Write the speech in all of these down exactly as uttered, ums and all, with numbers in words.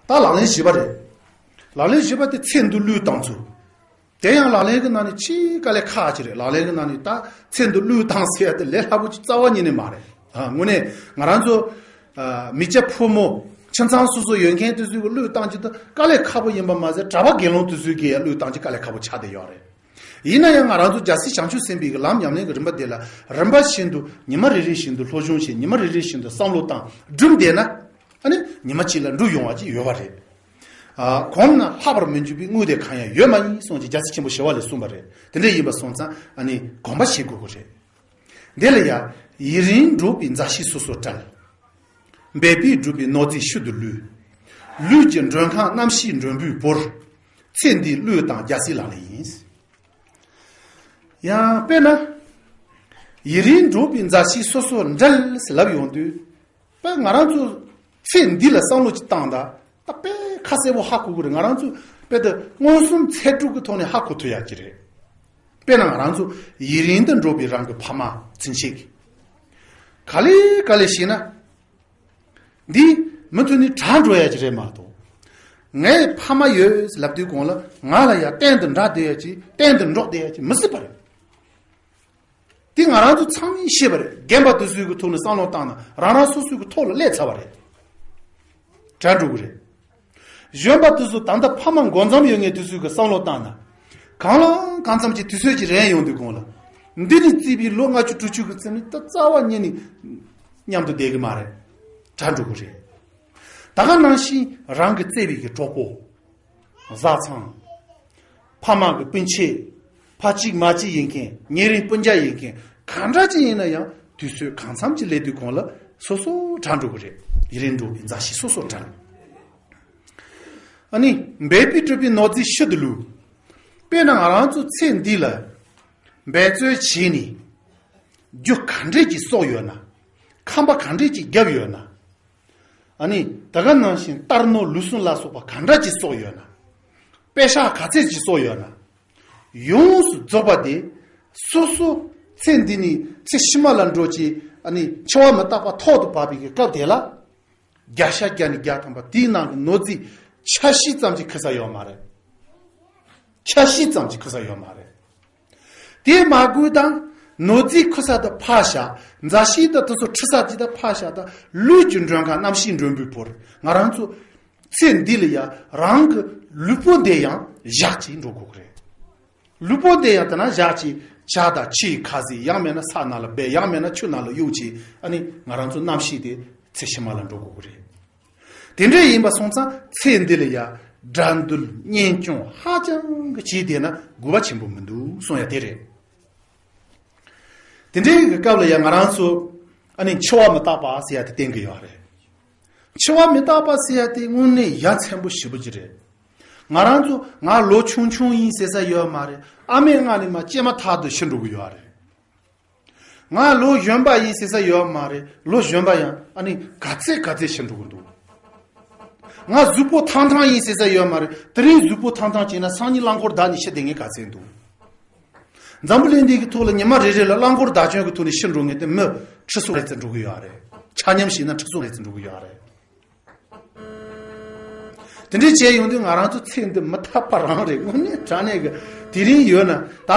ད་ལག་ལེན་བཞི་པ་རེད། ལག་ལེན་བཞི་པ་དེ་ཚེ་འདི་བློས་བཏང་ཚུལ། དེ་ཡང་ལག་ལེན་གྱི་ནང་ནས་ཆེས་དཀའ་ལས་ཁག་ཅིག་རེད། ལག་ལེན་གྱི་ནང་ནས་ད་ཚེ་འདི་བློས་བཏང་ཟེར་ཡ་དེ་ལས་སླ་པོ་ཅིག་རྩ་བ་ཉིད་ནས་མ་རེད། ཨ། དངོས་གནས་ང་རང་ཚོ། ཨ། མི་སྐྱ་ཕོ་མོ་ཁྱིམ་ཚང་སོ་སོ་ཡོད་མཁན་དེ་ཚོས་གི་བློས་བཏང་གི་ད་དཀའ་ལས་ཁག་པོ་ཡིན་པ་མ་ཟད། གྲྭ་པ་དགེ་སློང་དེ་ཚོས་གི་ཡང་བློས་བཏང་གི་དཀའ་ལས་ཁག་པོ་ཆགས་བསྡད་ཡོད་རེད། ཡིན་ན་ཡང་ང་རང་ཚོ་རྒྱལ་སྲས་བྱང་ཆུབ་སེམས་དཔའི་གི་ལམ་ཉམས་ལེན་གྱི་རིམ་པ་དེ་ལ་རིམ་པ་བཞིན་དུ་ཉི་མ་རེ་རེ་བཞིན་དུ་སློབ་སྦྱོང་བྱས། ཉི་མ་རེ་རེ་བཞིན་དུ་བསམ་བློ་བཏང་སྒྲུབ་བསྡད་ན། ཨ་ནི་ཉི་མ་གཅིག་ལ་འགྲུབ་ཡོང་བ་ཅིག་ཡོད་པ་རེད། ཨ། གོམས་ན་ལྷག་པར་མི་འགྱུར་བའི་དངོས་དེ་གང་ཡང་ཡོད་མ་ཡིན་གསུངས་ཀྱི་རྒྱལ་སྲས་ཆེན་པོ་ཞི་བ་ལྷས་གསུངས་པ་རེད། དེ་འདྲ་ཡིན་པ་སོང་ཙང་ཨ་ནི་གོམས་པ་བྱེད་དགོས་ཀྱི་རེད། འདི་ལ་ཡང་ཡུན་རིང་འགྲོགས་པའི་མཛའ་བཤེས་སོ་སོར་བྲལ། འབད་པས་བསྒྲུབས་པའི་ནོར་རྫས་ཤུལ་དུ་ལུས། ལུས་ཀྱི་མགྲོན་ཁང་རྣམ་ཤེས་མགྲོན་པོས་བོར། ཚེ་འདིའི་བློས་བཏང་རྒྱལ་སྲས་ལག་ལེན་ཡིན། ཡང་དཔེར་ན། ཡུན་རིང་འགྲོགས་པའི་མཛའ་བཤེས་སོ་སོར་བྲལ་ཟེར་ལབ་ཡོང་དུས། དཔེ་ང་རང་ཚོ་ཚེ་འདི་ལ་བསམ་བློ་ཅིག་བཏང་ད། ད་དཔེ་ཁ་གསལ་པོ་ཧ་གོ་གི་རེད། ང་རང་ཚོ་དཔེ་ད་མངོན་སུམ་ཚད་གྲུབ་ཀྱི་ཐོག་ནས་ཧ་གོ་ཐུབ་ཡག་ཅིག་རེད། དཔེར་ན་ང་རང་ཚོ་ཡུན་རིང་དུ་འགྲོགས་པའི་རང་གི་ཕ་མ་ཚུན་ཆད་ཀྱི་ག་ལེ་ག་ལེ་བྱས་ན། འདི་མུ་མཐུད་ནས་དྲག་འགྲོ་ཡག་ཅིག་རེད་མ་གཏོགས། ངའི་ཕ་མ་ཡོད་ལབ་དུས་གོང་ལ་ང་ལ་ཡང་གཏན་དུ་འགྲོགས་བསྡད་ཡག་ཅིག་གཏན་དུ་འགྲོགས་བསྡད་ཡག་ཅིག་མི་སྲིད་པ་རེད། དེ་ང་རང་ཚོ་ཚང་མས་ཤེས་པ་རེད། རྒན་པ་དེ་ཚོའི་གི་ཐོག་ནས་བསམ་བློ་བཏང་ན་རང་རང་སོ་སོའི་གི་ཐོག་ལ་སླེབས་ཚར་བ་རེད། དྲག་འགྲོ་གི་རེད། གཞོན་པ་དེ་ཚོ་ད་ལྟ་ཕ་མ་འགོ་འཛོམས་ཡོད་མཁན་དེ་ཚོའི་གི་བསམ་བློ་བཏང་ན། གང་ལ་གང་འཚམ་གྱི་དུས་ཚོད་ཀྱི་རན་ཡོང་དུས་གོང་ལ། འདི་ནས་བརྩིས་པའི་ལོ་ལྔ་བཅུ་དྲུག་ཅུ་གི་ཚེ་ནི་ད་རྩ་བ་ཉིད་ནས་མཉམ་དུ་བསྡད་གི་མ་རེད། དྲག་འགྲོ་གི་རེད། ད་ག་ནང་བཞིན་རང་གི་བརྩེ་བའི་གི་གྲོགས་པོ། བཟའ་ཚང་། ཕ་མ་གི་སྤུན་མཆེད། ཕ་གཅིག་མ་གཅིག་ཡིན་མཁན། ཉེ་རིང་སྤུན་ཀྱག་ཡིན་མཁན། གང་འདྲ་ཅིག་ཡིན་ན་ཡང་དུས་ཚོད་གང་འཚམ་ཅིག་སླེབས་དུས་གོང་ལ་སོ་སོ་དྲག་འགྲོ་གི་རེད། ཡུན་རིང་འགྲོགས་པའི་མཛའ་བཤེས་སོ་སོར་བྲལ། ཨ་ནི་འབད་པས་བསྒྲུབས་པའི་ནོར་རྫས་ཤུལ་དུ་ལུས། དཔེར་ན་ང་རང་ཚོ་ཚེ་འདི་ལ་འབད་རྩོལ་བྱས་ནས་རྒྱུ་ག་འདྲས་ཀྱི་གསོག་ཡོད་ན། ཁང་པ་ག་འདྲས་ཀྱི་བརྒྱབ་ཡོད་ན། ཨ་ནི་ད་ག་ནང་བཞིན་རྟར་ནོར་ལུག་གསུམ་ལ་སོགས་པ་ག་འདྲ་ཅིག་གསོག་ཡོད་ན། པེ་ཤག་ག་ཚད་ཅིག་གསོག་ཡོད་ན། ཡོངས་སུ་རྫོགས་པ་དེ་སོ་སོ་ཚེ་འདི་ནས་ཚེ་ཕྱི་མ་ལ་འགྲོ་ཅིག་ཨ་ནི་འཆི་བ་མི་རྟག་པ་ཐོག་ཏུ་བབས་པའི་སྐབས་དེ་ལ། བརྒྱ་ཆ་བརྒྱ་ནས་བརྒྱ་ཐམ་པ་དེའི་ནང་གི་ནོར་རྫས་ཆ་ཤས་ཙམ་ཅིག་ཁུར་ས་ཡོད་མ་རེད། ཆ་ཤས་ཙམ་ཅིག་ཁུར་ས་ཡོད་མ་རེད། དེ་མ་དགོས་དང་། ནོར་རྫས་ཁུར་ས་དེ་ཕར་བཞག་མཛའ་བཤེས་དང་དེ་ཚོ་ཁྲིད་ས་ཅིག་དང་ཕར་བཞག་དང་། ལུས་ཀྱི་མགྲོན་ཁང་རྣམ་ཤེས་མགྲོན་པོས་བོར། ང་རང་ཚོ་ཚེ་འདི་ལ་ཡང་རང་གི་ལུས་པོ་འདི་ཡང་བཞག་ཅིག་འགྲོ་དགོས་ཀྱི་རེད། ལུས་པོ་འདི་ཡང་དེ་ན་བཞག་ཅིག་ཇ་དང་ཕྱེ་ཁ་ཟས། ཡང་མེད་ན་ས་ནང་ལ་སྦས། ཡང་མེད་ན་ཆུ་ནང་ལ་གཡུག་ཅིག་ཨ་ནི་ང་རང་ཚོ་རྣམ་ཤེས་དེ་ཚེ་ཕྱི་མ་ལ་འགྲོ་དགོས་ཀྱི་རེད། དེ་འདྲ་ཡིན་པ་སོང་ཙང་ཚེ་འདི་ལ་ཡ་དགྲ་འདུལ་གཉེན་སྐྱོང་ཧ་ཅང་གི་བྱས་བསྡད་ན་དགོས་པ་ཆེན་པོ་མི་འདུག་གསུང་ཡ་དེ་རེད། དེ་འདྲའི་གི་སྐབས་ལ་ཡ་ང་རང་ཚོ་ཨ་ནི་འཆི་བ་མི་རྟག་པ་ཟེར་ཡ་དེ་བསྟན་གི་ཡོད་རེད། འཆི་བ་མི་རྟག་པ་ཟེར་ཡ་དེ་དངོས་གནས་ཡ་མཚན་པོ་ཞེ་པོ་ཅིག་རེད། ང་རང་ཚོ་ང་ལོ་ཆུང་ཆུང་ཡིན་ཟེར་ས་ཡོད་མ་རེད། ཨ་མའི་མངལ་ནས་མར་སྐྱེས་མ་ཐག་ཏུ་ཤི་འགྲོ་གི་ཡོད་རེད། ང་ལོ་གཞོན་པ་ཡིན་ཟེར་ས་ཡོད་མ་རེད། ལོ་གཞོན་པ་ཡང་ཨ་ནི་ག་ཚད་ག་ཚད་ཤི་འགྲོ་གི་འདུག་ང་གཟུགས་པོ་ཐང་ཐང་ཡིན་ཟེར་ས་ཡོད་མ་རེད། དེ་རིང་གཟུགས་པོ་ཐང་ཐང་བྱས་ན་སང་ཉིན་རླངས་འཁོར་བརྡབས་ནས་ཤི་བསྡད་མཁན་ག་ཚད་འདུག་འཛམ་བུ་གླིང་འདི་གི་ཐོག་ལ་ཉི་མ་རེ་རེ་ལ་རླངས་འཁོར་བརྡབ་སྐྱོན་གྱི་ཐོག་ནས་ཤི་འགྲོ་མཁན་དེ་མི་ཁྲི་ཚོ་རེ་ཙམ་འགྲོ་གི་ཡོད་རེད། ཆ་མཉམ་བྱས་ན་ཁྲི་ཚོ་རེ་ཙམ་འགྲོ་གི་ཡོད་རེད། དེ་འདྲའི་བྱས་ཡོང་དུས་ང་རང་ཚོ་ཚེ་འདི་མི་རྟག་པ་རང་རེད། དངོས་གནས་དྲང་གནས་ཀྱི་དེ་རིང་ཡོད་ན་ད་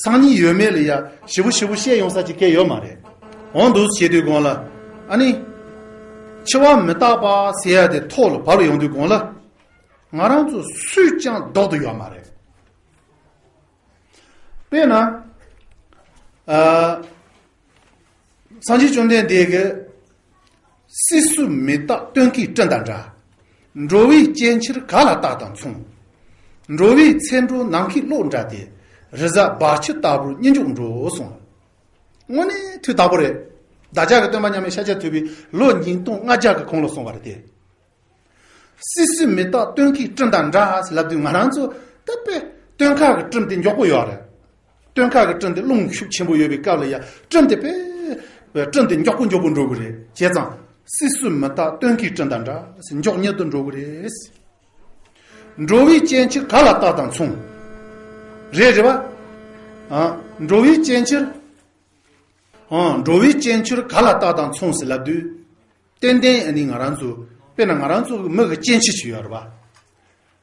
སང་ཉིན་ཡོད་མེད་ལ་ཡ་ཞེ་པོ་ཞེ་པོ་བཤད་ཡོང་ས་ཅིག་སྐད་ཡོད་མ་རེད། འོ་འདུག་བྱེད་དུས་གོང་ལ་ཨ་ནི་འཆི་བ་མི་རྟག་པ་ཟེར་ཡ་དེ་ཐོག་ལ་བབས་ཡོང་དུས་གོང་ལ་ང་རང་ཚོ་སུས་ཀྱང་ལྡོག་ཏུ་ཡོད་མ་རེད། དཔེར་ན། ཨ། སངས་རྒྱས་བཅོམ་ལྡན་འདས་ཀྱིས། སྲིད་གསུམ་མི་རྟག་སྟོན་ཁའི་སྤྲིན་དང་འདྲ། འགྲོ་བའི་སྤྱན་ཕྱིར་ག་ལ་རྟག་དང་མཚུངས། འགྲོ་བའི་ཚེ་འགྲོ་ནམ་མཁའི་གློག་འདྲ་སྟེ། རི་གཟར་འབབ་ཆུ་ལྟ་བུར་གཉིད་འཇོག་འགྲོ་གསུངས། དངོས་གནས་དུས་དག་པོ་རེད། བདག་ཅག་གི་སྟོན་པ་མཉམ་མེད་ཤཱཀྱ་ཐུབ་པས་ལོ་ཉིས་སྟོང་ལྔ་བརྒྱ་གི་གོང་ལ་གསུངས་པ་རེད་དེ། སྲིད་གསུམ་མི་རྟག་སྟོན་ཁའི་སྤྲིན་དང་འདྲ་ཟེར་ལབ་དུས་ང་རང་ཚོ་ད་དཔེ་སྟོན་ཁ་གི་སྤྲིན་དེ་མགྱོགས་པོ་ཡོད་རེད། སྟོན་ཁ་གི་སྤྲིན་དེ་རླུང་ཤུགས་ཆེན་པོ་ཡོད་པའི་སྐབས་ལ་ཡ་སྤྲིན་དེ་དཔེ་སྤྲིན་དེ་མགྱོགས་པོ་མགྱོགས་པོ་འགྲོ་གི་རེད། བྱས་ཙང་སྲིད་གསུམ་མི་རྟག་སྟོན་ཁའི་སྤྲིན་དང་འདྲ་ཟེར་མགྱོགས་མྱུར་དུ་འགྲོ་གི་རེད། འགྲོ་བའི་སྤྱན་ཕྱིར་ག་ལ་རྟག་དང་མཚུངས། རེད་རེད་བ། ཨ། འགྲོ་བའི་སྤྱན་ཕྱིར། ཨང་། འགྲོ་བའི་སྤྱན་ཕྱིར་ག་ལ་རྟག་དང་མཚུངས་ཟེར་ལབ་དུས། ཏན་ཏན་ཨ་ནི་ང་རང་ཚོ་ དཔེར་ན་ང་རང་ཚོ་གི་མི་གི་སྐྱེ་འཆི་ཞིག་ཡོད་རེད་པ།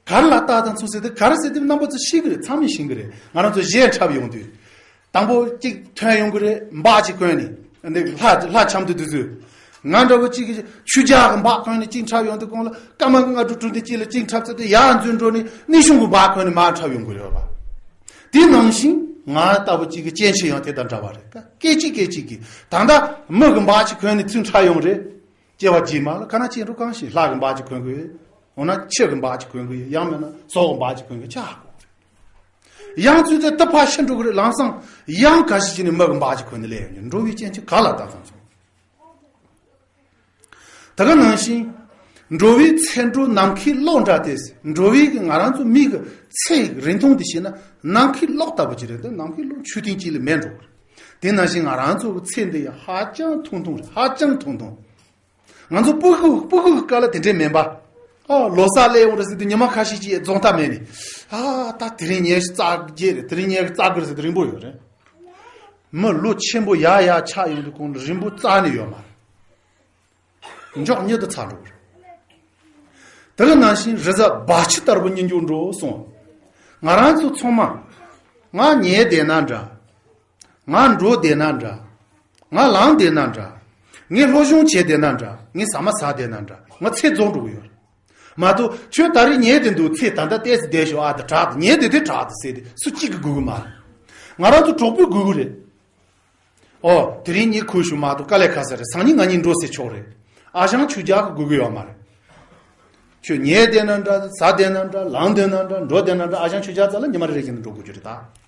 ག་རེ་ལ་བལྟ་དང་ཚུལ་ཟེར་དུས། ག་རེ་ཟེར་དུས་རྣམ་པ་ཚོ་ཤེས་གི་རེད། ཚང་མས་ཤེས་གི་རེད། ང་རང་ཚོ་གཞས་འཁྲབ་ཡོང་དུས། དང་པོ་གཅིག་ཐོན་ཡོང་གི་རེད། འབག་གཅིག་གོན་ནས་འདི་ལྷ་ལྷ་འཆམ་དུས་དུས་ཚོད། ང་འདྲ་བོ་གཅིག་གིས་ཆོས་རྒྱལ་གི་འབག་གོན་ནས་གཅིག་འཁྲབ་ཡོང་དུས། གོང་ལ་སྐར་མ་ལྔ་དྲུག་དྲུག་དེ་གཅིག་ལ་གཅིག་འཁྲབ་ཚར་དུས། ཡར་འཛུལ་འགྲོ་ནས་གནས་ཆུང་གི་འབག་གོན་ནས་མར་འཁྲབ་ཡོང་གི་རེད་པ། དེ་ནང་བཞིན་ང་ལྟ་བུ་གཅིག་གི་སྐྱེ་འཆི་ཡང་དེ་དང་འདྲ་བ་རེད། སྐད་ཅིག་སྐད་ཅིག་གིས། ད་ལྟ་མི་གི་འབག་གཅིག་གོན་ནས་ཚུར་འཁྲབ་ཡོང་རེད། སྐྱེ་བ་རྗེས་མ་ལ་ག་ན་སྐྱེ་འགྲོ་གང་ཤེས། ལྷ་གི་འབག་ཅིག་གོན་གི་ཡོད། འོ་ན་ཁྱི་གི་འབག་ཅིག་གོན་གི་ཡོད། ཡང་མིན་ན་ཟོག་གི་འབག་ཅིག་གོན་གི་ཆགས་དགོས་རེད། ཡང་ཚུལ་དེ་ད་ཕར་ཤི་འགྲོ་གི་རེད། ལམ་སང་ཡང་ག་ཤེད་ཅིག་ནས་མི་གི་འབག་ཅིག་གོན་ནས་སླེབས་ཡོང་གི། འགྲོ་བའི་སྐྱེ་འཆི་ག་ལ་བལྟ་ཙམ་སོང་། ད་ག་ནང་བཞིན་འགྲོ་བའི་ཚེ་འགྲོ་ནམ་མཁའི་གློག་འདྲ་སྟེ། འགྲོ་བའི་གི་ང་རང་ཚོ་མི་གི་ཚེ་རིང་ཐུང་དེ་བྱས་ན་ནམ་མཁའི་གློག་ལྟ་བུ་ཅིག་རེད། འདི་ནམ་མཁའི་གློག་མཆོད་རྟེན་གཅིག་ལས་མེད་འགྲོ་གི་རེད། དེ་ནང་བཞིན་ང་རང་ཚོ་གི་ཚེ་འདི་ཡང་ཧ་ཅང་ཐུང་ཐུང་རེད། ཧ་ཅང་ཐུང་ཐུང་། ང་ཚོ་སྤུ་གུ་སྤུ་གུ་གི་སྐབས་ལ་དེ་འདྲས་མིན་པ། ཨ་ལོ་གསར་སླེབས་ཡོང་རེད་ཟེར་དུས་ཉི་མ་ཁ་ཤས་ཅིག་རྫོགས་མཐའ་མེད་ནས། ཨ་ད་དེ་རིང་ཉལ་ཤི་རྩ་རྒྱས་རེད། དེ་རིང་ཉལ་གི་རྩ་དགུ་རེད་ཟེར་དུས་རིང་པོ་ཡོད་རེད། མི་ལོ་ཆེན་པོ་ཡར་ཡར་ཆགས་ཡོང་དུས་གོང་ལ་རིང་པོ་རྩ་ནས་ཡོད་མ་རེད། མགྱོགས་མྱུར་དུ་ཚར་འགྲོ་གི་རེད། དེ་ག་ནང་བཞིན་རི་གཟར་འབབ་ཆུ་ལྟར་བུ་ཉིད་འགྱུར་འགྲོ་གསུངས། ང་རང་ཚོ་ཚང་མ། ང་ཉལ་བསྡད་ན་འདྲ། ང་འགྲོ་བསྡད་ན་འདྲ། ང་ལངས་བསྡད་ན་འདྲ། ངས་སློབ་སྦྱོང་བྱས་བསྡད་ན་འདྲ། ངས་ཟ་མ་ཟ་བསྡད་ན་འདྲ། ང་ཚེ་རྫོགས་འགྲོ་གི་ཡོད་རེད། མ་གཏོགས་ཁྱོད་ད་རེས་ཉལ་བསྡད་འདུག་ཚེ་ད་ལྟ་ཏོག་ཙམ་བསྡད་ཤོག་ཨ་ད་དྲག་ཉལ་བསྡད་དེ་དྲག་ད་ཟེར་ཏེ་སུ་གཅིག་གིས་སྒུག་གི་མ་རེད། ང་རང་ཚོ་གྲོགས་པོས་སྒུག་གི་རེད། ཨོ་དེ་རིང་ཉིན་ཁུར་ཞུ་མ་གཏོགས་དཀའ་ལས་ཁག་ས་རེད། སང་ཉིན་གནངས་ཉིན་འགྲོ་ཟེར་ཆོག་རེད། ཨ་ཞང་ཆོས་རྒྱལ་གྱིས་སྒུག་གི་ཡོད་མ་རེད། ཁྱོད་ཉལ་བསྡད་ན་འདྲ། ཟ་བསྡད་ན་འདྲ། ལངས་བསྡད་ན་འདྲ། འགྲོ་བསྡད་ན་འདྲ། ཨ་ཞང་ཆོས་རྒྱལ་རྩ་ལ་ཉི་མ་རེ་རེ་བཞིན་དུ་འགྲོ་དགོས་རྒྱུ་རེད་ད།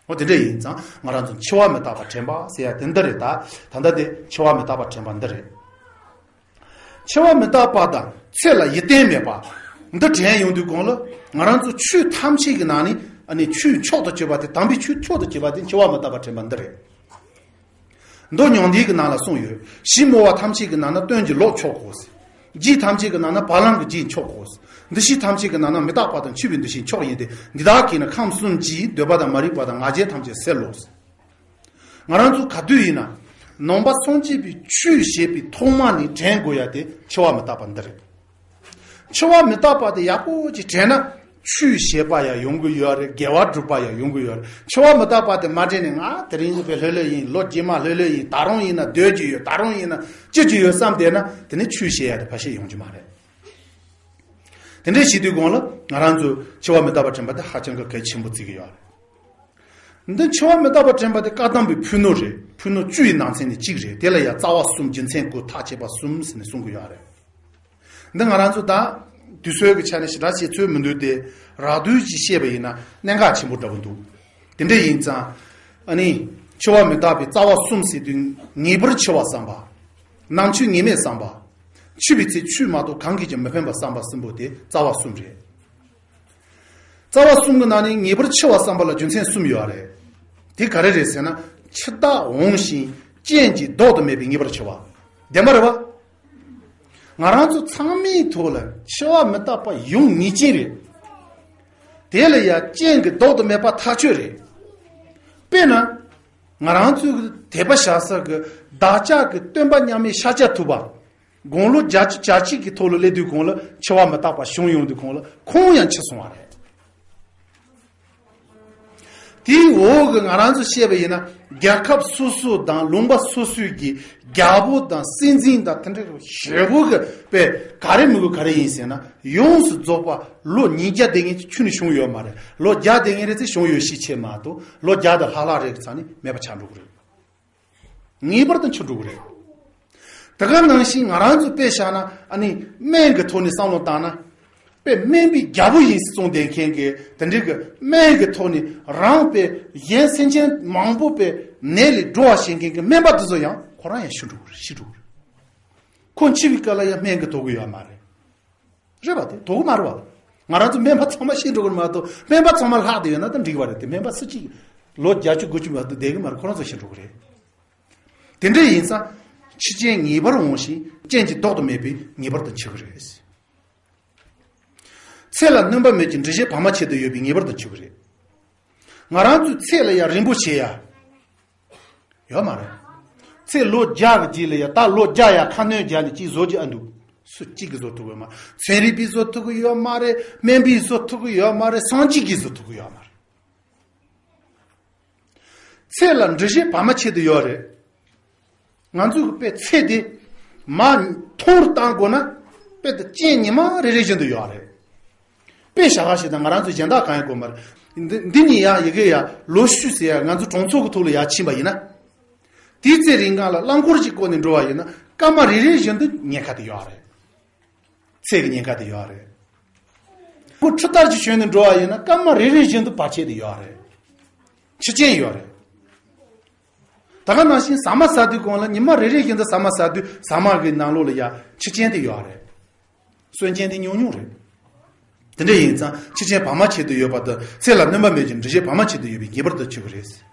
འོ་དེ་འདྲ་ཡིན་ཙང་ང་རང་ཚོ་འཆི་བ་མི་རྟག་པ་དྲན་པ་ཟེར་ཡ་དེ་འདི་རེད་ད། ད་ལྟ་དེ་འཆི་བ་མི་རྟག་པ་དྲན་པ་འདི་རེད། འཆི་བ་མི་རྟག་པ་དང་ཚེ་ལ་ཡིད་བརྟན་མེད་པ་འདི་དྲན་ཡོང་དུས་གོང་ལ། ང་རང་ཚོ་ཆོས་ཐམས་ཅད་ཀྱི་ནང་ནས་ཨ་ནི་ཆོས་མཆོག་ཏུ་གྱུར་པ་དེ། དམ་པའི་ཆོས་མཆོག་ཏུ་གྱུར་པ་དེ་འཆི་བ་མི་རྟག་པ་དྲན་པ་འདི་རེད། མདོ་མྱང་འདས་ཀྱི་ནང་ལ་གསུངས་ཡོད། ཞིང་རྨོ་བ་ཐམས་ཅད་ཀྱི་ནང་ན་སྟོན་གྱི་ལོག་མཆོག་གོ། རྒྱུད་ཐམས་ཅད་ཀྱི་ནང་ན་བ་ལང་གི་རྒྱུད་མཆོག་གོ། འདུ་ཤེས་ཐམས་ཅད་ཀྱི་ནང་ན་མི་རྟག་པ་དང་འཆི་བའི་འདུ་ཤེས་མཆོག་ཡིན་ཏེ། འདི་དག་གིས་ནི་ཁམས་གསུམ་གྱི་འདོད་པ་དང་མ་རིག་པ་དང་ང་རྒྱལ་ཐམས་ཅད་སེལ་ལོ། ང་རང་ཚོ་ག་དུས་ཡིན་ན་ནང་པ་སངས་རྒྱས་པའི་ཆོས་ཞེས་པའི་ཐོག་མ་ནས་དྲན་དགོས་ཡ་དེ་འཆི་བ་མི་རྟག་པ་འདི་རེད། འཆི་བ་མི་རྟག་པ་དེ་ཡག་པོ་ཅིག་དྲན་ན། ཆོས་བཤད་པ་ཡང་ཡོང་གི་ཡོད་རེད། དགེ་བ་སྒྲུབ་པ་ཡང་ཡོང་གི་ཡོད་རེད། འཆི་བ་མི་རྟག་པ་དེ་མ་དྲན་ནས། ང་དེ་རིང་ལ་བས་ལྷོད་ལྷོད་ཡིན། ལོ་རྗེས་མ་ལྷོད་ལྷོད་ཡིན། ད་རུང་ཡིན་ན་སྡོད་ཀྱི་ཡོད། ད་རུང་ཡིན་ན་སྐྱིད་ཀྱི་ཡོད་བསམ་བསྡད་ན། དེ་ནི་ཆོས་བཤད་ཡ་དེ་ཕལ་ཆེར་ཡོང་གི་མ་རེད། དེ་འདྲའི་བྱེད་དུས་གོང་ལ་ང་རང་ཚོས་འཆི་བ་མི་རྟག་པ་དྲན་པ་དེ་ཧ་ཅང་གི་གལ་ཆེན་པོ་བརྩི་གི་ཡོད་རེད། འདི་འཆི་བ་མི་རྟག་པ་དྲན་པ་དེ་བཀའ་གདམས་པའི་ཕུལ་ནོ་རེད། ཕུལ་ནོ་བཅུ་ཡི་ནང་ཚན་ནས་གཅིག་རེད། དེ་ལ་ཡང་རྩ་བ་གསུམ། རྒྱུ་མཚན་དགུ། ཐག་བཅད་པ་གསུམ་ཟེར་ནས་གསུང་གི་ཡོད་རེད། འདི་ང་རང་ཚོ་ད་དུས་ཚོད་ཀྱི་ཆ་ནས་ཞེ་དྲག་བཤད་ཚོད་མི་འདུག་སྟེ། རགས་བསྡུས་ཀྱིས་བཤད་པ་ཡིན་ན་གནད་འགག་ཆེན་པོ་འདྲ་པོ་འདུག་དེ་འདྲ་ཡིན་ཙང་ཨ་ནི་འཆི་བ་མི་རྟག་པའི་རྩ་བ་གསུམ་ཟེར་དུས། ངེས་པར་འཆི་བ་བསམ་པ། ནམ་འཆི་ངེས་མེད་བསམ་པ། འཆི་བའི་ཚེ་ཆོས་མ་གཏོགས་གང་གིས་ཀྱང་མི་ཕན་པ་བསམ་པ་གསུམ་པོ་དེ་རྩ་བ་གསུམ་རེད། རྩ་བ་གསུམ་གྱི་ནང་ནས་ངེས་པར་འཆི་བ་བསམ་པ་ལ་རྒྱུ་མཚན་གསུམ་ཡོད་རེད། དེ་ག་རེ་རེད་ཟེར་ན། འཆི་བདག་འོང་ཞིང་རྐྱེན་གྱིས་ལྡོག་ཏུ་མེད་པའི་ངེས་པར་འཆི་བ། བདེན་པ་རེད་བ། ང་རང་ཚོ་ཚང་མའི་ཐོག་ལ་འཆི་བ་མི་རྟག་པ་ཡོང་ངེས་ཅན་རེད། དེ་ལ་ཡང་རྐྱེན་གྱིས་ལྡོག་ཏུ་མེད་པ་ཐག་ཆོད་རེད། དཔེར་ན། ང་རང་ཚོའི་དད་པ་བྱ་ས་གི་བདག་ཅག་གི་སྟོན་པ་མཉམ་མེད་ཤཱཀྱ་ཐུབ་པ། དགུང་ལོ་བརྒྱད་ཅུ་གྱ་གཅིག་གི་ཐོག་ལ་སླེབས་དུས་གོང་ལ་འཆི་བ་མི་རྟག་པ་བྱུང་ཡོང་དུས་གོང་ལ་ཁོང་ཡང་འཆི་སོང་བ་རེད། དེའི་འོག་གི་ང་རང་ཚོ་བཤད་པ་ཡིན་ན། རྒྱལ་ཁབ་སོ་སོ་དང་ལུང་པ་སོ་སོའི་གི་རྒྱལ་པོ་དང་སྲིད་འཛིན་དང་དེ་འདྲ་ཞེ་པོ་གི་དཔེ་ག་རེ་མི་དགོས་ག་རེ་ཡིན་ཟེར་ན། ཡོངས་སུ་རྫོགས་པ་ལོ་ཉིས་བརྒྱ་དེ་ངས་ཁྱོན་ནས་བྱུང་ཡོད་མ་རེད། ལོ་བརྒྱ་དེ་ངས་རེ་ཚེ་བྱུང་ཡོད་ཤས་ཆེ་མ་གཏོགས། ལོ་བརྒྱ་དང་ལྷག་ལྷག་རེ་གི་ཚང་ནས་མེད་པ་ཆགས་འགྲོ་གི་རེད། ངེས་པར་དུ་འཆི་འགྲོ་གི་རེད། དེ་ག་ནང་བཞིན་ང་རང་ཚོ་དཔེ་བཞག་ན། ཨ་ནི་སྨན་གྱི་ཐོག་ནས་བསམ་བློ་བཏང་ན། དཔེ་སྨན་པའི་རྒྱལ་པོ་ཡིན་གསུངས་བསྡད་མཁན་གྱི་དེ་འདྲའི་གི་སྨན་གྱི་ཐོག་ནས་རང་དཔེ་གཞན་སེམས་ཅན་མང་པོ་དཔེ་ནད་ལས་སྒྲོལ་བ་བྱེད་མཁན་གྱི་སྨན་པ་དེ་ཚོ་ཡང་ཁོ་རང་ཡང་ཤི་འགྲོ་གི་རེད། ཤི་འགྲོ་གི་རེད། ཁོ་འཆི་བའི་སྐབས་ལ་ཡང་སྨན་གྱིས་དོ་གི་ཡོད་མ་རེད། རེད་པ། དེ་དོ་གི་མ་རེད་པ། ང་རང་ཚོ་སྨན་པ་ཚང་མ་ཤི་འགྲོ་གི་རེད་མ་གཏོགས། སྨན་པ་ཚང་མ་ལྷག་བསྡད་ཡོད་ན་ད་འགྲིག་པ་རེད་དེ། སྨན་པ་སུ་གཅིག་ལོ་བརྒྱད་ཅུ་དགུ་བཅུ་མ་གཏོགས་བསྡད་གི་མ་རེད། ཁོ་རང་ཚོ་ཤི་འགྲོ་གི་རེད། དེ་འདྲ་ཡིན་ཙང་འཆི་རྐྱེན་ངེས་པར་འོང་ཞིང་རྐྱེན་གྱིས་ལྡོག་ཏུ་མེད་པའི་ངེས་པར་དུ་འཆི་གི་རེད། ཚེ་ལ་སྣོན་པ་མེད་ཀྱི་འགྲུལ་བཞུད་བར་མ་ཆད་དུ་ཡོད་པའི་ངེས་པར་དུ་འཆི་གི་རེད། ང་རང་ཚོའི་ཚེ་ལ་ཡང་རིང་པོ་བྱེད་ཡ། ཡོད་མ་རེད། ཚེ་ལོ་བརྒྱ་གི་རྗེས་ལ་ཡ། ད་ལོ་བརྒྱ་ཡ་ཁ་སྣོན་བརྒྱབ་ནས་ཅིག་བཟོ་རྒྱུ་ཨ་འདུག་སུ་གཅིག་གིས་བཟོ་ཐུབ་ཀྱི་ཡོད་མ་རེད། ཚན་རིག་པས་བཟོ་ཐུབ་ཀྱི་ཡོད་མ་རེད། སྨན་པས་བཟོ་ཐུབ་ཀྱི་ཡོད་མ་རེད། སངས་རྒྱས་ཀྱིས་བཟོ་ཐུབ་ཀྱི་ཡོད་མ་རེད། ཚེ་ལ་འདུ་ཤེས་བར་མ་ཆད་དུ་ཡོད་རེད། ང་ཚོས་དཔེ་ཚེ་འདི་མ་ཐུང་རུ་བཏང་དགོས་ན། དཔེ་དེ་རྐྱེན་ཉི་མ་རེ་རེ་བཞིན་དུ་ཡོད་རེད། དཔེ་བཞག་ག་ཞིག་དང་ང་རང་ཚོ་གཞན་དག་གང་ཡང་དགོས་མ་རེད། འདི་འདི་ནི་ཡ་ཡི་གེ་ཡ་ལོ་ཤུ་ཟེར་ཡ་ང་ཚོ་གྲོང་ཚོ་གི་ཐོག་ལ་ཡ་ཕྱིན་པ་ཡིན་ན། དེའི་ཚེ་རིང་གང་ལ་རླངས་འཁོར་གྱི་སྐོར་ནས་འགྲོ་བ་ཡིན་ན། སྐར་མ་རེ་རེ་བཞིན་དུ་ཉེན་ཁ་དེ་ཡོད་རེད། ཚེ་གི་ཉེན་ཁ་དེ་ཡོད་རེད། ཁོ་ཁྲི་ལྟར་གྱི་ཞོན་ནས་འགྲོ་བ་ཡིན་ན། སྐར་མ་རེ་རེ་བཞིན་དུ་བར་ཆད་དེ་ཡོད་རེད། འཆི་རྐྱེན་ཡོད་རེད། ད་ག་ནང་བཞིན་ཟ་མ་ཟ་དུས་གང་ལ་ཉི་མ་རེ་རེ་བཞིན་དུ་ཟ་མ་ཟ་དུས་ཟ་མ་གི་ནང་ལོགས་ལ་ཡ་འཆི་རྐྱེན་དེ་ཡོད་རེད། གསོན་རྐྱེན་དེ་ཉུང་ཉུང་རེད། དེ་འདྲ་ཡིན་ཙང་འཆི་རྐྱེན་བར་མ་ཆད་དུ་ཡོད་པ་དང་། ཚེ་ལ་སྣོན་པ་མེད་ཅིང་འདུ་ཤེས་བར་མ་ཆད་དུ་ཡོད་པས་ངེས་པར་དུ་འཆི་གི་རེད།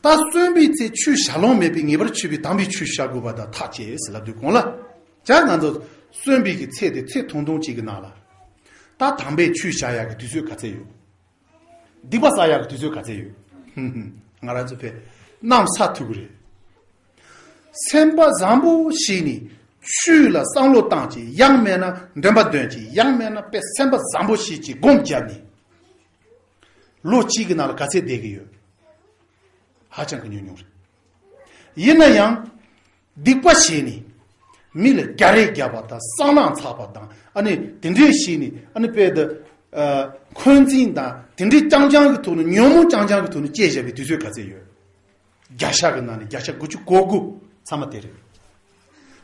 ད་གསོན་པའི་ཚེ་ཆོས་བྱ་ལོང་མེད་པས་ངེས་པར་འཆི་བས་དམ་པའི་ཆོས་བྱ་དགོས་པ་དང་ཐག་བཅད་ཟེར་ལབ་དུས་གང་ལ། ཅག་ང་ཚོ་གསོན་པའི་གི་ཚེ་དེ་ཚེ་ཐུང་ཐུང་གཅིག་གི་ནང་ལ། ད་དམ་པའི་ཆོས་བྱ་ཡག་གི་དུས་ཚོད་ག་ཚད་ཡོད། སྡིག་པ་བསགས་ཡག་གི་དུས་ཚོད་ག་ཚད་ཡོད། ཧུམ་ཧུམ། ང་རང་ཚོ་ཕེ་གནམ་ས་ཐུག་གི་རེད། སེམས་པ་བཟང་པོ་ཞིག་ནི་ཆོས་ལ་བསམ་བློ་བཏང་ཅིག། ཡང་མེད་ན་འདོན་པ་འདོན་ཅིག། ཡང་མེད་ན་དཔེ་སེམས་པ་བཟང་པོ་ཞིག་ཅིག་སྒོམ་བརྒྱབ་ནས། ལོ་གཅིག་གི་ནང་ལ་ག་ཚད་བསྡད་ཀྱི་ཡོད། ཧ་ཅང་གི་ཉུང་ཉུང་རེད། ཡིན་ན་ཡང་། སྡིག་པ་བྱས་ནས། མི་ལ་རྒྱ་རེ་བརྒྱབ་པ་དང་། སྲང་ལམ་ཚགས་པ་དང་། ཨ་ནི་དེ་འདྲའི་བྱས་ནས། ཨ་ནི་དཔེ་དེ། ཨ། འཁོན་འཛིན་དང་དེ་འདྲའི་རྐྱང་རྐྱང་གི་ཐོག་ནས། ཉོན་མོངས་རྐྱང་རྐྱང་གི་ཐོག་ནས་སྐྱེས་བཞག་པའི་དུས་ཚོད་ག་ཚད་ཡོད། བརྒྱ་ཆ་གི་ནང་ནས་བརྒྱ་ཆ་དགུ་བཅུ་གོ་དགུ་ཚང་མ་དེ་རེད།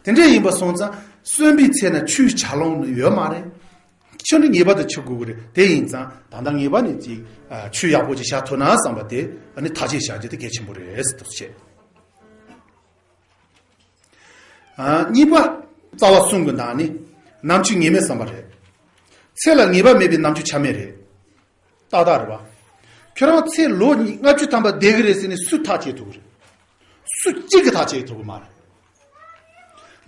དེ་འདྲ་ཡིན་པ་སོང་ཙང་གསོན་པའི་ཚེ་ན་ཆོས་བྱ་ལོང་ནི་ཡོད་མ་རེད། ཆོས་འདི་ངེས་པར་དུ་འཆི་དགོས་ཀྱི་རེད། དེ་ཡིན་ཙང་ད་ལྟ་ངེས་པ་ནས་ཅིག། ཨ། ཆོས་ཡག་པོ་ཅིག་བྱ་ཐུབ་ན་བསམ་པ་དེ། ཨ་ནི་ཐག་བཅད་བཞག་རྒྱུ་དེ་གལ་ཆེན་པོ་རེད་ཟེར་དུ་བཤད། ཨ། གཉིས་པ། རྩ་བ་གསུམ་གྱི་ནང་ནས་ནམ་འཆི་ངེས་མེད་བསམ་པ་རེད། ཚེ་ལ་ངེས་པ་མེད་པའི་ནམ་འཆི་ཆ་མེད་རེད། ཏག་ཏག་རེད་པ། ཁྱོད་རང་ཚེ་ལོ་ལྔ་བཅུ་ཐམ་པ་བསྡད་ཀྱི་རེད་ཟེར་ནས་སུས་ཐག་བཅད་ཐུབ་ཀྱི་རེད། སུ་གཅིག་གིས་ཐག་བཅད་ཐུབ་ཀྱི་མ་རེད།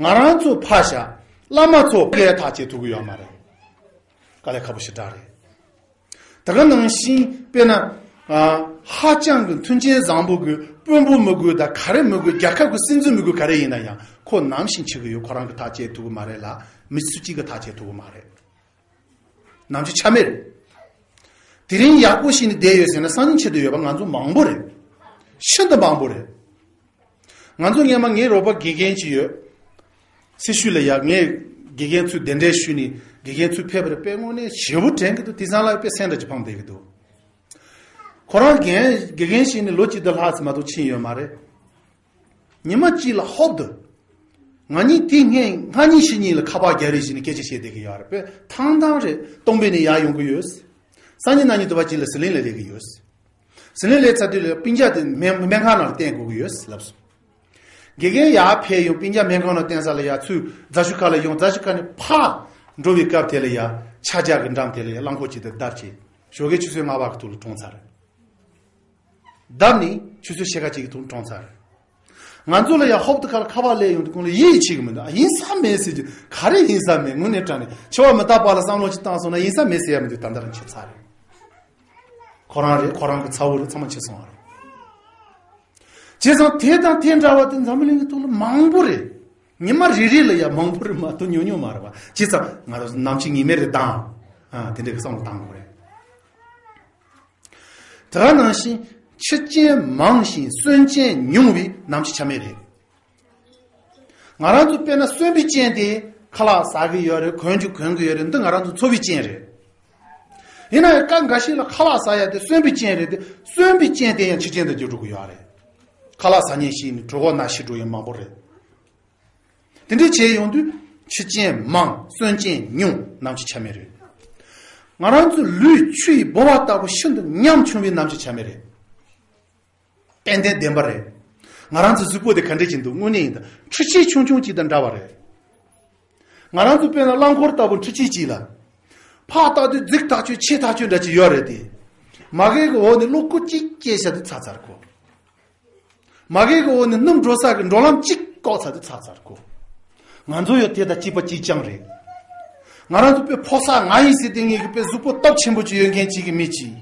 ང་རང་ཚོ་ཕར་བཞག། བླ་མ་ཚོ་གིས་ཐག་བཅད་ཐུབ་ཀྱི་ཡོད་མ་རེད། དཀའ་ལས་ཁག་པོ་ཞེ་དྲག་རེད། ད་ག་ནང་བཞིན་དཔེར་ན། ཨ། ཧ་ཅང་གི་མཐུན་རྐྱེན་བཟང་པོ་གི་དཔོན་པོ་མི་དགོས་དང་། ག་རེ་མི་དགོས། རྒྱལ་ཁབ་ཀྱི་སྲིད་འཛིན་མི་དགོས། ག་རེ་ཡིན་ན་ཡང་ཁོ་ནམ་ཞིག་འཆི་གི་ཡོད། ཁོ་རང་གིས་ཐག་བཅད་ཐུབ་ཀྱི་མ་རེད་ལ། མི་སུ་གཅིག་གིས་ཐག་བཅད་ཐུབ་ཀྱི་མ་རེད། ནམ་འཆི་ཆ་མེད་རེད། དེ་རིང་ཡག་པོ་ཞིག་ནས་བསྡད་ཡོད་ཟེར་ན། སང་ཉིན་འཆི་བསྡད་ཡོད་པ་ང་ཚོ་མང་པོ་རེད། ཤིན་ཏུ་མང་པོ་རེད། ང་ཚོ་སྔོན་མ། ངའི་རོགས་པ་དགེ་རྒན་ཅིག་ཡོད། སེར་ཤུལ་ལ་ཡ། ངས་དགེ་རྒན་ཚོའི་གདན་འདྲེན་ཞུས་ནས་དགེ་རྒན་ཚོས་ཕེབས་པ་རེད། དཔེ་དངོས་གནས་ཞེ་པོ་དྲན་གྱི་འདུག། དེང་སང་ལ་དཔེ་སེམས་འདྲ་ཅིག་ཕམ་བསྡད་ཀྱི་འདུག། ཁོ་རང་རྒན། དགེ་རྒན་ཞིག་ནས་ལོ་གཅིག་དང་ལྷག་ཙམ་མ་གཏོགས་ཕྱིན་ཡོད་མ་རེད། ཉི་མ་གཅིག་ལ་ཧོབ་ཏེ། ང་གཉིས་དེ་སྔོན་སྔ་ཉིན་ཕྱི་ཉིན་ལ་ཁ་པར་རྒྱག་རེས་བྱས་ནས་སྐད་ཆ་བཤད་བསྡད་ཀྱི་ཡོད་རེད། དཔེ་ཐང་ཐང་རེད། སྟོང་པའི་ནས་ཡར་ཡོང་གི་ཡོད། སང་ཉིན་གནངས་ཉིན་དུ་བ་གཅིག་ལ་ཟི་ལིང་ལ་སླེབས་ཀྱི་ཡོད། ཟི་ལིང་སླེབས་ཚར་དུས་ལ་སྤུན་ཀྱག་དེ་སྨན་སྨན་ཁང་ནང་ལ་བསྟེན་དགོས་ཀྱི་ཡོད་ལབ་སོང་། དགེ་རྒན་ཡར་ཕེབས་ཡོང་། སྤུན་ཀྱག་སྨན་ཁང་ནང་བསྟེན་ས་ལ་ཡ། ཚུར་རྫ་ཆུ་ཁ་ལ་ཡོང་། རྫ་ཆུ་ཁ་ནས་ཕར་འགྲོ་བའི་སྐབས་དེ་ལ་ཡ། ཆ་འཇོག་གི་འགྲམ་དེ་ལ་ཡ་རླངས་འཁོར་གཅིག་དང་བརྡབ་བྱས། ཞོགས་ཀའི་ཆུ་ཚོད་ལྔ་པ་གི་ཐོག་ལ་གྲོངས་ཚར་རེད། བརྡབས་ནས་ཆུ་ཚོད་ཕྱེད་ཀ་གཅིག་གི་ཐོག་གྲོངས་ཚར་རེད། ང་ཚོ་ལ་ཡ་ཧོབ་ཏེ་ཁ་ལ་ཁ་པར་སླེབས་ཡོང་དུས་ཁོང་ལ་ཡིད་ཆེས་ཀྱི་མི་འདུག། ཨ། ཡིན་ས་མེད་ཟེར་གྱི། ག་རེ་ཡིན་ས་མེད། དངོས་གནས་དྲང་གནས་འཆི་བ་མི་རྟག་པ་ལ་བསམ་བློ་ཅིག་བཏང་སོང་ན་ཡིན་ས་མེད་ཟེར་ཡ་མི་འདུག། ད་ལྟ་རང་འཆི་ཚར་རེད། ཁོ་རང་རེད། ཁོ་རང་གི་ཚ་བོ་རེད། ཚང་མ་འཆི་སོང་བ་རེད། བྱས་ཙང་དེ་དང་དེ་འདྲ་བ་དེ་འཛམ་བུ་གླིང་གི་ཐོག་ལ་མང་པོ་རེད། ཉི་མ་རེ་རེ་ལ་ཡ་མང་པོ་རེད་མ་གཏོགས་ཉུང་ཉུང་མ་རེད་པ། བྱས་ཙང་ང་རང་ཚོ་ནམ་འཆི་ངེས་མེད་རེད་དང་། ཨ། དེ་འདྲ་གི་བསམ་བློ་བཏང་དགོས་རེད། དེ་ག་ནང་བཞིན་འཆི་རྐྱེན་མང་ཞིང་གསོན་རྐྱེན་ཉུང་བས་ནམ་འཆི་ཆ་མེད་རེད། ང་རང་ཚོ་དཔེར་ན་གསོན་པའི་རྐྱེན་དེ་ཁ་ལག་ཟ་གི་ཡོད་རེད། གོན་རྒྱུ་གོན་གི་ཡོད་རེད། འདི་ང་རང་ཚོ་འཚོ་བའི་རྐྱེན་རེད། ཡིན་ན་ཡང་སྐབས་འགའ་ཞིག་ལ་ཁ་ལག་ཟ་ཡ་དེ་གསོན་པའི་རྐྱེན་རེད་དེ། གསོན་པའི་རྐྱེན་དེ་ཡང་འཆི་རྐྱེན་དུ་འགྱུར་འགྲོ་གི་ཡོད་རེད། ཁ་ལག་ཟ་མཁན་ཞིག་ནི་གྲོད་ཁོག་ན་ཤི་འགྲོ་ཡ་མང་པོ་རེད། དེ་འདྲ་བྱས་ཡོང་དུས་འཆི་རྐྱེན་མང་གསོན་རྐྱེན་ཉུང་ནམ་འཆི་ཆ་མེད་རེད། ང་རང་ཚོ་ལུས་ཆུ་ཡི་ལྦུ་བ་ལྟ་བུ་ཤིན་ཏུ་ཉམ་ཆུང་བས་ནམ་འཆི་ཆ་མེད་རེད། ཏན་ཏན་བདེན་པ་རེད། ང་རང་ཚོ་གཟུགས་པོ་དེ་ག་འདྲ་ཅིག་འདུག། དངོས་གནས་ཡིན་ད་འཕྲུལ་ཆས་ཆུང་ཆུང་ཅིག་དང་འདྲ་བ་རེད། ང་རང་ཚོ་དཔེར་ན་རླངས་འཁོར་ལྟ་བུ་འཕྲུལ་ཆས་ཅིག་ལ། ཕར་བཏགས་དུས་རྫིག་ཐག་ཆོད་ཆེ་ཐག་ཆོད་འདྲ་ཅིག་ཡོད་རེད་དེ། མ་གི་གི་འོག་ནས་བློ་ཀུ་ཅིག་སྐྱེས་ཤ་དེ་ཚར་ཚར་གོ། མ་གི་གི་འོག་ནས་སྣུམ་འགྲོ་ས་གི་འགྲོ་ལམ་གཅིག་བཀག་ཚར་དུས་ཚར་ཚར་གོ། ང་ཚོ་ཡང་དེ་དང་གཅིག་པ་གཅིག་རྐྱང་རེད། ང་རང་ཚོ་དཔེ་ཕོ་གསར་ང་ཡིན་ཟེར་དེ་ངེད་ཀྱི་དཔེ་གཟུགས་པོ་སྟོབས་ཆེན་པོ་ཅིག་ཡོད་མཁན་ཅིག་གི་མི་ཅིག།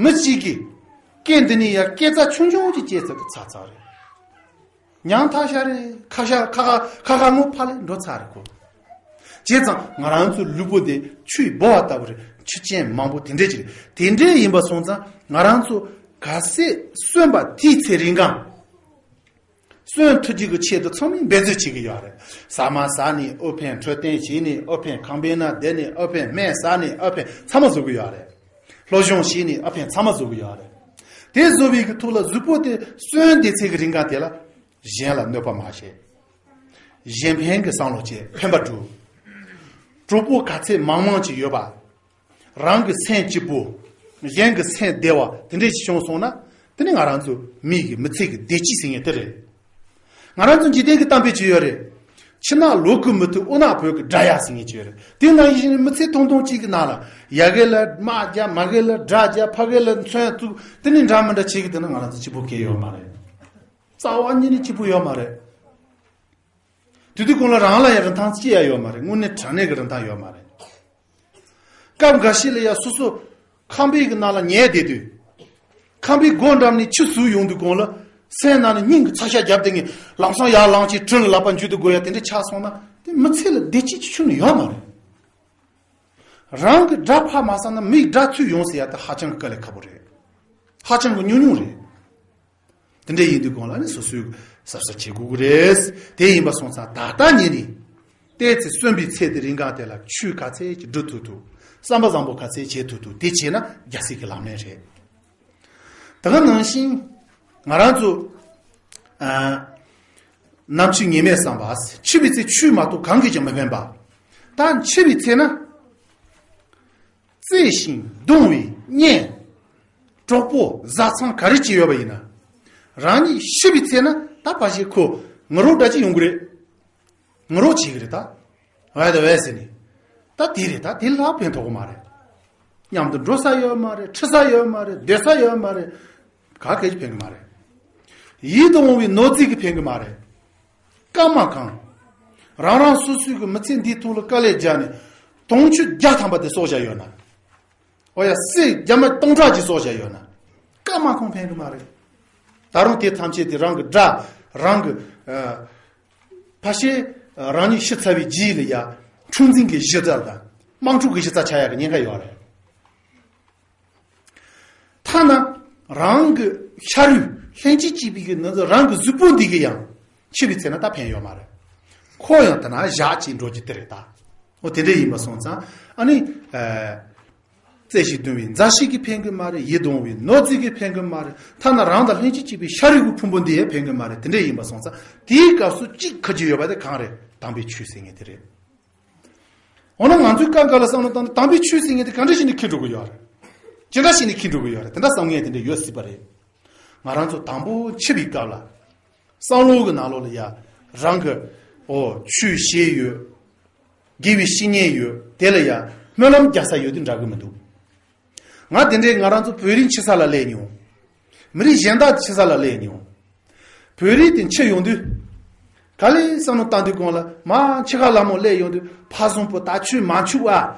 མི་གཅིག་གིས་སྐེ་འདི་ནས་ཡར་སྐེ་རྩ་ཆུང་ཆུང་ཅིག་བཅད་ཚར་དུས་ཚར་ཚར་རེད། ཉང་ཐག་ཤ་རེད། ཁ་ཤ་ཁ་ཁ་ཁ་ཁ་ངོ་ཕ་ལས་འགྲོ་ཚར་རེད་གོ། བྱས་ཙང་ང་རང་ཚོའི་ལུས་པོ་འདི་ཆུས་སྦོ་བ་ལྟ་བུ་རེད། ཆུ་རྐྱེན་མང་པོ་དེ་འདྲས་ཅིག་རེད། དེ་འདྲས་ཡིན་པ་སོང་ཙང་ང་རང་ཚོ་ག་ཚད་གསོན་པ་དེའི་ཚེ་རིང་གང་གསོན་ཐུབ་རྒྱུ་གི་ཆེད་དུ་ཚང་མས་འབད་རྩོལ་བྱེད་ཀྱི་ཡོད་རེད། ཟ་མ་ཟ་ནས་ཨོ་ཕན། འཕྲོད་བསྟེན་བྱས་ནས་ཨོ་ཕན། ཁང་པའི་ནང་བསྡད་ནས་ཨོ་ཕན། སྨན་ཟ་ནས་ཨོ་ཕན། ཚང་མ་བཟོ་གི་ཡོད་རེད། སློབ་སྦྱོང་བྱས་ནས་ཨོ་ཕན། ཚང་མ་བཟོ་གི་ཡོད་རེད། དེ་བཟོ་བའི་གི་ཐོག་ལ་གཟུགས་པོ་དེ་གསོན་དེ་ཚེ་གི་རིང་གང་དེ་ལ་གཞན་ལ་གནོད་པ་མ་བྱེད། གཞན་ཕན་གྱི་བསམ་བློ་བྱེད། ཕན་པ་སྒྲུབ། གྲོགས་པོ་ག་ཚད་མང་མང་ཅིག་ཡོད་པ། རང་གི་སེམས་སྐྱིད་པོ། གཞན་གྱི་སེམས་བདེ་བ་དེ་འདྲས་ཅིག་བྱུང་སོང་ན། དེ་ནི་ང་རང་ཚོ་མི་གི་མི་ཚེ་གི་བདེ་སྐྱིད་ཟེར་མཁན་དེ་རེད། ང་རང་ཚོ་འཇིག་རྟེན་གྱི་གཏམ་དཔེ་ཅིག་ཡོད་རེད། ཕྱི་ནག་ལོག་གི་མི་ཐུབ། དབུ་ནག་བོད་ཀྱི་དགྲ་ཡ་ཟེར་མཁན་ཅིག་ཡོད་རེད། དེ་ནང་བཞིན་མི་ཚེ་ཐུང་ཐུང་གཅིག་གི་ནང་ལ་ཡ་གི་ལ་དམག་རྒྱག། མ་གི་ལ་དགྲ་རྒྱག། ཕ་གི་ལ་མཚོན་བཙུགས། དེ་ནི་འདྲ་མི་འདྲ་བྱེད་ཀྱི། དེ་ནི་ང་རང་ཚོ་སྐྱིད་པོ་གང་ཡོད་མ་རེད། རྩ་བ་ཉིད་ནས་སྐྱིད་པོ་ཡོད་མ་རེད། དེ་དུས་གོང་ལ་རང་ལ་ཡང་རིན་ཐང་ཅི་ཡང་ཡོད་མ་རེད། དངོས་གནས་དྲང་གནས་ཀྱི་རིན་ཐང་ཡོད་མ་རེད། སྐབས་འགའ་ཞིག་ལ་ཡང་སོ་སོ་ཁང་པའི་གི་ནང་ལ་ཉལ་བསྡད་དུས། ཁང་པའི་སྒོ་འགྲམ་ནས་ཆུ་ཟུག་ཡོང་དུས་གོང་ལ་སེམས་ནང་ནས་སྙིང་གི་ཚ་ཤ་རྒྱབ་བསྡད་མཁན། ལམ་སང་ཡར་ལངས་བྱས་གྲི་ལ་ལག་པ་འཇུ་དུ་དགོས་ཡ་དེ་འདྲ་ཆགས་སོང་ན། དེ་མི་ཚེ་ལ་བདེ་སྐྱིད་ཅིག་ཁྱོན་ནས་ཡོད་མ་རེད། རང་གི་དགྲ་ཕར་མ་བསད་ན་མིའི་དགྲ་ཚུར་ཡོང་ཟེར་ཡ་དེ་ཧ་ཅང་གི་དཀའ་ལས་ཁག་པོ་རེད། ཧ་ཅང་གི་ཉུང་ཉུང་རེད། དེ་འདྲ་ཡིན་དུས་གོང་ལ་ནི་སོ་སོའི་གཟབ་གཟབ་བྱེད་དགོས་ཀྱི་རེད། དེ་ཡིན་པ་སོང་ཙང་ད་ལྟ་ཉིད་ནས་བལྟས་ཚེ་གསོན་པའི་ཚེ་དེ་རིང་གང་དེ་ལ་ཆོས་ག་ཚད་ཅིག་སྒྲུབ་ཐུབ་ཐུབ། བསམ་པ་བཟང་པོ་ག་ཚད་བྱེད་ཐུབ་ཐུབ། དེ་བྱས་ན་རྒྱལ་སྲིད་ཀྱི་ལམ་སྣེ་རེད། ད་ག་ནང་བཞིན་ང་རང་ཚོ་ཨ་ནམ་འཆི་ངེས་མེད་བསམ་པ། འཆི་བའི་ཚེ་ཆོས་མ་གཏོགས་གང་གིས་ཀྱང་མི་ཕན་པ། ད་འཆི་བའི་ཚེ་ན། གཙེས་ཤིང་གདུང་བའི་གཉེན། གྲོགས་པོ་བཟའ་ཚང་ག་རེ་ཅིག་ཡོད་པ་ཡིན་ན། རང་ཉིད་ཤི་བའི་ཚེ་ན་ད་ཕལ་ཆེར་ཁོ་ངུ་རོ་འདྲ་ཅིག་ཡོང་གི་རེད། ངུ་རོ་བྱེད་ཀྱི་རེད་ད། ཝའི་ད་ཝའི་ཟེར་ནས། ད་དེ་རེད། ད་དེ་ལ་ཕན་ཐོགས་ཀྱི་མ་རེད། མཉམ་དུ་འགྲོ་ས་ཡོད་མ་རེད། འཁྲིད་ས་ཡོད་མ་རེད། སྡོད་ས་ཡོད་མ་རེད། ག་གེ་ཅིག་ཕན་གྱི་མ་རེད། ཡིད་དུ་འོང་བའི་ནོར་རྫས་ཀྱིས་ཕན་གྱི་མ་རེད། སྐར་མ་གང་། རང་རང་སོ་སོའི་གི་མི་ཚེ་འདིའི་ཐོག་ལ་དཀའ་ལས་རྒྱག་ནས་དུང་ཕྱུར་བརྒྱ་ཐམ་པ་དེ་གསོག་བཞག་ཡོད་ན། ཨོ་ཡ། སྲིད་རྒྱ་མ་སྟོང་ཕྲག་ཅིག་གསོག་བཞག་ཡོད་ན། སྐར་མ་གང་ཕན་གི་མ་རེད། ད་རུང་དེ་ཐམས་ཅད་དེ་རང་གི་དགྲ། རང་གི་ཨ་ཕལ་ཆེར་རང་ཉིད་ཤི་ཚར་བའི་རྗེས་ལ་ཡ་འཁྲུག་འཛིང་གི་གཞི་རྩ་དང་དམག་འཁྲུག་གི་གཞི་རྩ་ཆགས་ཡག་གི་ཉེན་ཁ་ཡོད་རེད། ཐ་ན་རང་གི་ཤ་རུས་ལྷན་ཅིག་སྐྱེས་པའི་གི་ནང་དུ་རང་གི་གཟུགས་པོ་འདི་གི་ཡང་འཆི་བའི་ཚེ་ན་ད་ཕན་ཡོད་མ་རེད། ཁོ་ཡང་ད་ན་ཞག་གཅིག་འགྲོ་རྒྱུ་དེ་རེད་ད། འོ་དེ་འདྲ་ཡིན་པ་སོང་ཙང་ཨ་ནི་ཨ་རྩེ་ཞིག་བརྡུང་བའི་མཛའ་བཤེས་ཀྱིས་ཕན་གི་མ་རེད། ཡིད་དུ་འོང་བའི་ནོར་རྫས་ཀྱིས་ཕན་གི་མ་རེད། ཐ་ན་རང་དང་ལྷན་ཅིག་སྐྱེས་པའི་ཤ་རུས་ཀྱི་ཕུང་པོ་འདི་ཡང་ཕན་གི་མ་རེད། དེ་འདྲ་ཡིན་པ་སོང་ཙང་དེའི་སྐབས་སུ་གཅིག་ཁ་རྒྱུ་ཡོད་པ་དེ་གང་རེད། དམ་པའི་ཆོས་ཟེར་མཁན་དེ་རེད། འོ་ན་ང་ཚོས་སྐབས་འགའ་ལ་བསམ་བློ་བཏང་ན་དམ་པའི་ཆོས་ཟེར་མཁན་དེ་ག་འདྲ་ཞིག་ནས་འཁྱེར་འགྲོ་གི་ཡོད་རེད། ཅི་འདྲ་ཞིག་ནས་འཁྱེར་འགྲོ་གི་ཡོད་རེད། དེ་འདྲ་བསམ་མཁན་དེ་འདྲ་ཡོད་སྲིད་པ་རེད། ང་རང་ཚོ་དང་པོ་འཆི་བའི་སྐབས་ལ་བསམ་བློ་གི་ནང་ལོགས་ལ་ཡ་རང་གི་ཨོ་ཆོས་བཤད་ཡོད། དགེ་བའི་བཤེས་གཉེན་ཡོད། དེ་ལ་ཡ་སྨོན་ལམ་རྒྱག་ས་ཡོད་དུས་འདྲ་གི་མི་འདུག། ང་དེ་འདྲའི་ང་རང་ཚོ་བོད་རིགས་འཆི་ས་ལ་སླེབས་མྱོང་། མི་རིགས་གཞན་དག་འཆི་ས་ལ་སླེབས་མྱོང་། བོད་རིགས་དེ་འཆི་ཡོང་དུས། ག་ལེ་བསམ་བློ་བཏང་དུས་གོང་ལ་མ་འཆི་ཁ་ལ་མོ་སླེབས་ཡོང་དུས་ཕ་བཟང་པོ་ད་ཆོས་མ་འཆུག་ཨ།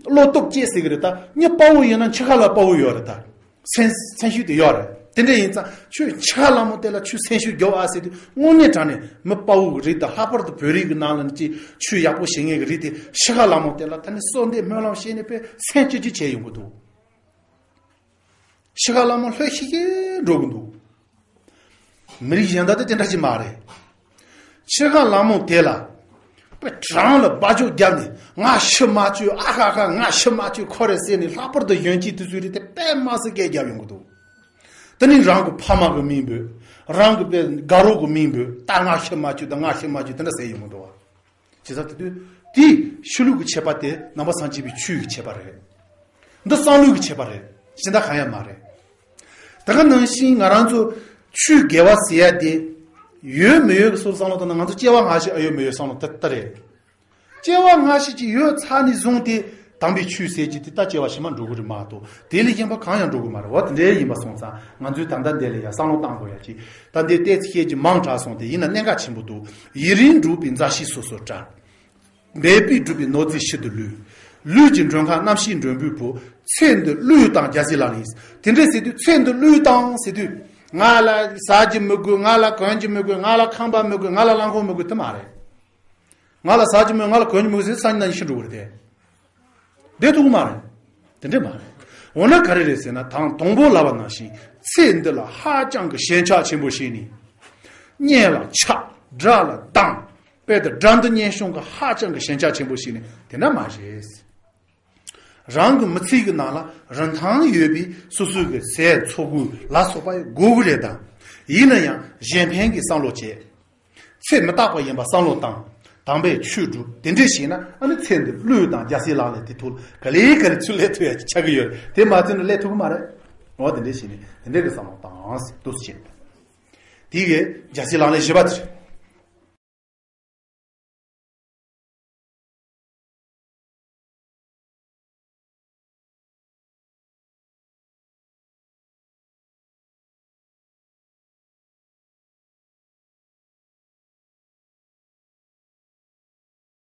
བློ་སྟོབས་སྐྱེ་ཟེར་གི་རེད་ད། མི་དཔའ་བོ་ཡིན་ན་འཆི་ཁ་ལ་དཔའ་བོ་ཡོད་རེད་ད། སེམས་སེམས་ཤུགས་དེ་ཡོད་རེད། དེ་འདྲ་ཡིན་ཙང་ཁྱོད་འཆི་ཁ་ལ་མོ་དེ་ལ་ཁྱོད་སེམས་ཤུགས་རྒྱོབ་ཨ་ཟེར་དུས་དངོས་གནས་དྲང་ནས་མི་དཔའ་བོ་གི་རིགས་དང་། ལྷག་པར་དུ་བོད་རིགས་ཀྱི་ནང་ལ་ནི་ཅིག་ཆོས་ཡག་པོ་བྱེད་མཁན་གྱི་རིགས་དེ་འཆི་ཁ་ལ་མོ་དེ་ལ་ད་ནི་གསོལ་འདེབས་སྨོན་ལམ་བྱས་ནས་དཔེ་སེམས་སྐྱིད་སྐྱིད་བྱས་ཡོང་གི་འདུག། འཆི་ཁ་ལ་མོ་ལྷོད་ཤིག་གེ་འགྲོ་གི་འདུག། མི་རིགས་གཞན་དག་དེ་དེ་འདྲ་ཅིག་མ་རེད། འཆི་ཁ་ལ་མོ་དེ་ལ་དཔེ་གྲང་ལ་སྦ་ལྕོག་བརྒྱབ་ནས་ང་ཤི་མ་བཅུག་ཨ་ཁ་ཁ་ང་ཤི་མ་བཅུག་ཁོ་རེ་ཟེར་ནས། ལྷག་པར་དུ་གཞོན་སྐྱེས་དེ་ཚོའི་རིགས་དེ་དཔེ་མ་སྲིད་སྐད་རྒྱབ་ཡོང་གི་འདུག། དེ་ནི་རང་གི་ཕ་མ་གི་མིང་འབོད། རང་གི་དཔེ་དགའ་རོགས་གི་མིང་འབོད། ད་ང་ཤི་མ་བཅུག་ད་ང་ཤི་མ་བཅུག་དེ་འདྲ་ཟེར་ཡོང་གི་འདུག་བ། བྱས་ཙང་དེ་དུས་དེ་ཤི་ལུགས་ཀྱི་ཁྱད་པར་དེ་ནང་པ་སངས་རྒྱས་པའི་ཆོས་ཀྱི་ཁྱད་པར་རེད། འདི་བསམ་བློའི་ཁྱད་པར་རེད། གཞན་དག་གང་ཡང་མ་རེད། ད་ག་ནང་བཞིན་ང་རང་ཚོ་ཆོས་དགེ་བ་ཟེར་ཡ་དེ་ཡོད་མི་ཡོད་ཀྱི་སོར་བསམ་བློ་བཏང་ན། ང་ཚོ་སྐྱེ་བ་སྔ་ཕྱི་ཨ་ཡོད་མི་ཡོད་བསམ་བློ་ད་ལྟ་རེད། སྐྱེ་བ་སྔ་ཕྱི་ཅིག་ཡོད་ཚར་ནས་བཟུང་སྟེ་དམ་པའི་ཆོས་ཟེར་གྱི་དེ་ད་སྐྱེ་བ་ཕྱི་མ་འགྲོ་གི་རེད་མ་གཏོགས་དེ་ལས་གཞན་པ་གང་ཡང་འགྲོ་གི་མ་རེད། འོ་དེ་འདྲའི་ཡིན་པ་སོང་ཙང་ང་ཚོས་ད་ལྟ་འདི་ལ་ཡ་བསམ་བློ་བཏང་དགོས་ཡ་ཅིག། ད་འདི་ཏོག་ཙམ་བཤད་རྒྱུ་མང་དྲགས་སོང་། དེ་ཡིན་ན་གནད་འགག་ཆེན་པོ་འདུག། ཡིད་རིང་འགྲོགས་པའི་མཛའ་བཤེས་སོ་སོར་བཀྲ། འབད་པས་བསྒྲུབས་པའི་ནོར་རྫས་ཕྱིར་དུ་བླུས། ལུས་ཀྱི་མགྲོན་ཁང་རྣམ་ཤེས་མགྲོན་པོའི་བུ། ཚེ་འདི་བློས་བཏང་རྒྱལ་སྲས་ལག་ལེན་ཡིན། དེ་འདྲས་ཟེར་དུས་ཚེ་འདི་བློས་བཏང་ཟེར་དུས་ང་ལ་ཟ་རྒྱུ་མི་དགོས། ང་ལ་གོན་རྒྱུ་མི་དགོས། ང་ལ་ཁང་པ་མི་དགོས། ང་ལ་རླངས་འཁོར་མི་དགོས་དེ་མ་རེད། ང་ལ་ཟ་རྒྱུ་མེད། ང་ལ་གོན་རྒྱུ་མེད་ཟེར། སང་ཉིན་གནངས་ཉིན་ཤི་འགྲོ་གི་རེད་དེ། བསྡད་ཐུབ་ཀྱི་མ་རེད། དེ་འདྲས་མ་རེད། འོ་ན་ག་རེ་རེད་ཟེར་ན། དང་དང་པོ་ལབ་པ་ནང་བཞིན་ཚེ་འདི་ལ་ཧ་ཅང་གི་ཞེན་ཆགས་ཆེན་པོ་བྱས་ནས། གཉེན་ལ་ཆགས། དགྲ་ལ་སྡང་། དཔེ་དེ་དགྲ་འདུལ་གཉེན་སྐྱོང་གི་ཧ་ཅང་གི་ཞེན་ཆགས་ཆེན་པོ་བྱས་ནས་དེ་འདྲ་མ་བྱེད། རང་གི་མི་ཚེ་གི་ནང་ལ་རིན་ཐང་ཡོད་པའི་སོ་སོའི་གི་ཟས་འཚོ་གོས་ལ་སོགས་པ་དགོས་ཀྱི་རེད་དམ། ཡིན་ན་ཡང་གཞན་ཕན་གྱི་བསམ་བློ་བྱེད། ཚེ་མི་རྟག་པ་ཡིན་པ་བསམ་བློ་བཏང་། དམ་པའི་ཆོས་སྒྲུབ། དེ་འདྲས་བྱས་ན་ཨ་ནི་ཚེ་འདི་བློས་བཏང་རྒྱལ་སྲས་ལག་ལེན་དེ་ཐོག་ག་ལེ་ག་ལེ་ཚུར་སླེབས་ཐུབ་ཡ་ཆགས་ཀྱི་ཡོད་རེད། དེ་མ་བྱས་ན་སླེབས་ཐུབ་ཀྱི་མ་རེད། འོ་དེ་འདྲས་བྱས་ནས་དེ་འདྲས་ཀྱི་བསམ་བློ་བཏང་ཟེར་འདུག་ཟེར། དེ་གའི་རྒྱལ་སྲས་ལག་ལེན་བཞི་པ་དེ་རེད།